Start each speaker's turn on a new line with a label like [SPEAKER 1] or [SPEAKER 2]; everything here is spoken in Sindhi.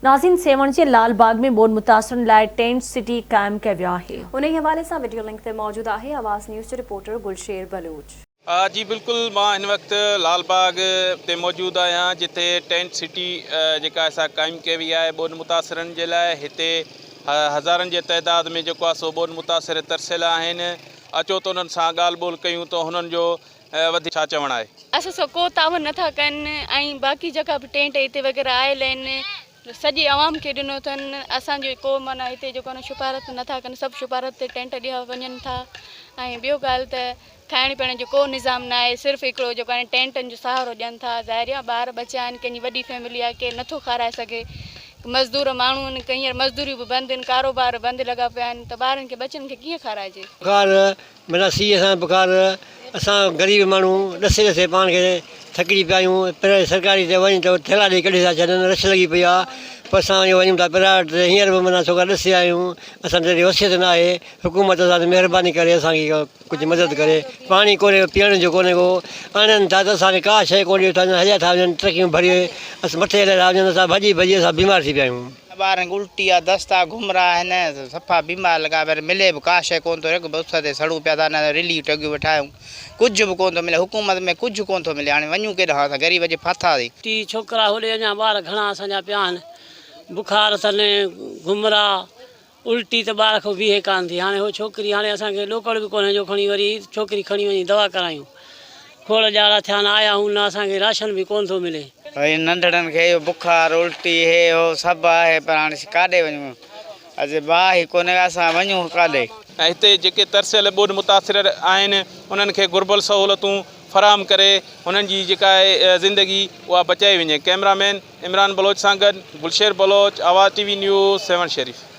[SPEAKER 1] ناظرين سيوهڻ جي لال باغ ۾ ٻوڏ متاثرن لاء ٽينٽ سٽي قائم ڪيو ويو آهي.
[SPEAKER 2] انهي حوالي سان وڊيو لنڪ تي موجود آهي آواز نيوز جو رپورٽر گلشير بلوچ.
[SPEAKER 3] جي بلڪل مان هن وقت لال باغ تي موجود آهيان جتي ٽينٽ سٽي جيڪا آهي سا قائم ڪئي وئي آهي ٻوڏ متاثرن جي لاء هتي هزارن جي تعداد ۾ جيڪو آهي سو ٻوڏ متاثر ترسيل آهن اچو ته انهن سان ڳالهه ٻولهه ڪيون ته هنن جو وڌيڪ ڇا چوڻ آهي.
[SPEAKER 4] اسان سان ڪو تعاون نٿا ڪن ۽ باقي جيڪا به ٽينٽ هتي وغيره آيل آهن سڄي عوام کي ڏنو اٿن اسان جو ڪو معنيٰ هتي جيڪو آهي شفارت نٿا ڪن سڀ شفارت تي ٽينٽ ڏيا وڃن ٿا ۽ ٻيو ڳالهه ته کائڻ پيئڻ جو ڪو نظام نه آهي صرف هڪڙو جيڪو آهي ٽينٽن جو سهارو ڏين ٿا ظاهر آهي ٻار ٻچا آهن ڪنهن جي وڏي فيملي آهي ڪير نٿو کارائي سگهي مزدور ماڻهو آهن هينئر مزدوريون به بند آهن ڪاروبار بند لڳا پيا آهن ته ٻارن کي ٻچن کي ڪيئن کارائجي.
[SPEAKER 5] معنيٰ سيء سان بخار، اسان غريب ماڻهو ڏسي ڏسي پاڻ کي ٿڪجي پيا آهيون، پر سرڪاري تي وڃ ته ٿيلها ڏئي ڪڍي ٿا ڇڏن، رش لڳي پئي آهي، پر اسان وڃي وڃون ٿا پرائيويٽ تي، هينئر به معنيٰ ڇوڪرا ڏسي آيا آهيون، اسان تي ايڏي وسعت نه آهي، حڪومت اسان تي مهرباني ڪري اسان کي ڪجهه مدد ڪري، پاڻي ڪونهي پيئڻ جو ڪونهي ڪو، آڻين ٿا ته اسان کي ڪا شيء ڪونه ڏيو ٿا هليا ٿا وڃن ٽرڪيون ڀري مٿي هليا ٿا وڃن، اسان ڀڄي ڀڄي اسان بيمار ٿي پيا آهيون.
[SPEAKER 6] ٻارن کي الٽي آ دست آ گهمرا آهن صفا بيمار لڳا پيا آهن ملي به ڪا شيء ڪونه ٿو رڳ به اس تي سڙون پيا ٿا نه رلي ٽنگيون ويٺا آهيون ڪجهه به ڪونه ٿو ملي حڪومت ۾ ڪجهه ڪونه ٿو ملي هاڻي وڃون ڪيڏانهن اسان غريب اچي ڦاٿاسين.
[SPEAKER 7] ٽي ڇوڪرا هوڏي اڃا ٻار گهڻا اسان جا پيا آهن بخار اٿن گهمرا الٽي ته ٻار کان بيهي ڪانه ٿي هاڻي هو ڇوڪري هاڻي اسان کي ڏوڪڙ به ڪونهي جو کڻي وري ڇوڪري کڻي وڃي دوا ڪرايون کوڙ ڄاڙا ٿيا آهن آيا آهيون نه اسان کي راشن به ڪونه ٿو ملي.
[SPEAKER 6] ڀائي ننڍڙن کي اهو بخار الٽي هي هو سڀ آهي پر هاڻي ڪاڏي وڃون اڄ باهه ئي ڪونهي اسان وڃون ڪاڏي.
[SPEAKER 3] ۽ هتي جيڪي ترسيل ٻوڏ متاثر آهن انهن کي گهربل سهولتون فراهم ڪري انهن جي جيڪا آهي زندگي اها بچائي وڃي ڪئميرا مين عمران بلوچ سان گڏ Gulsher Baloch Awaz T V news Sehwan Sharif.